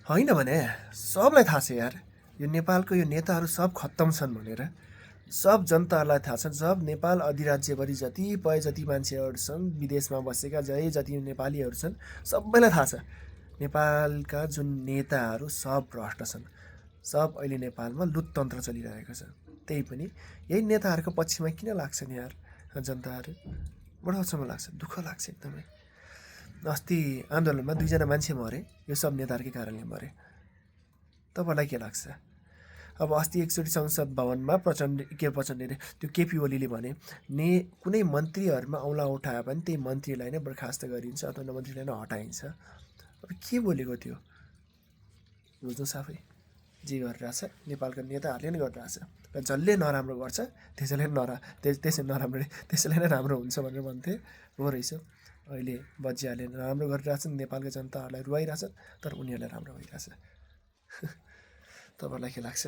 होइन भने सबलाई थाहा छ यार, यो नेपालको यो नेताहरू सब खत्तम छन् भनेर। सब जनताहरूलाई थाहा छ। सब नेपाल अधिराज्यभरि जति मान्छेहरू छन् विदेशमा बसेका जति नेपालीहरू छन् सबैलाई थाहा छ नेपालका जुन नेताहरू सब भ्रष्ट छन्। सब अहिले नेपालमा लुटतन्त्र चलिरहेको छ। त्यही पनि यही नेताहरूको पक्षमा किन लाग्छन् यार जनताहरू? बडो अचम्म लाग्छ, दुःख लाग्छ एकदमै। अस्ति आन्दोलनमा 2 जना मान्छे मरे, यो सब नेताहरूकै कारणले मरे। तपाईँलाई के लाग्छ? अब अस्ति एकचोटि संसद भवनमा प्रचण्ड अरे त्यो केपी ओलीले भने कुनै मन्त्रीहरूमा औँला उठायो भने त्यही मन्त्रीलाई नै बर्खास्त गरिन्छ अथवा मन्त्रीलाई नै हटाइन्छ। अब के बोलेको थियो बुझ्नुहोस् आफै। जे गरिरहेछ नेपालका नेताहरूले नै गरिरहेछ र जसले नराम्रो गर्छ त्यसैलाई नै राम्रो हुन्छ भनेर भन्थे। हो रहेछ, अहिले बजियाले नराम्रो गरिरहेछन्, नेपालका जनताहरूलाई रुवाइरहेछन्, तर उनीहरूलाई राम्रो भइरहेछ। तपाईँलाई के लाग्छ?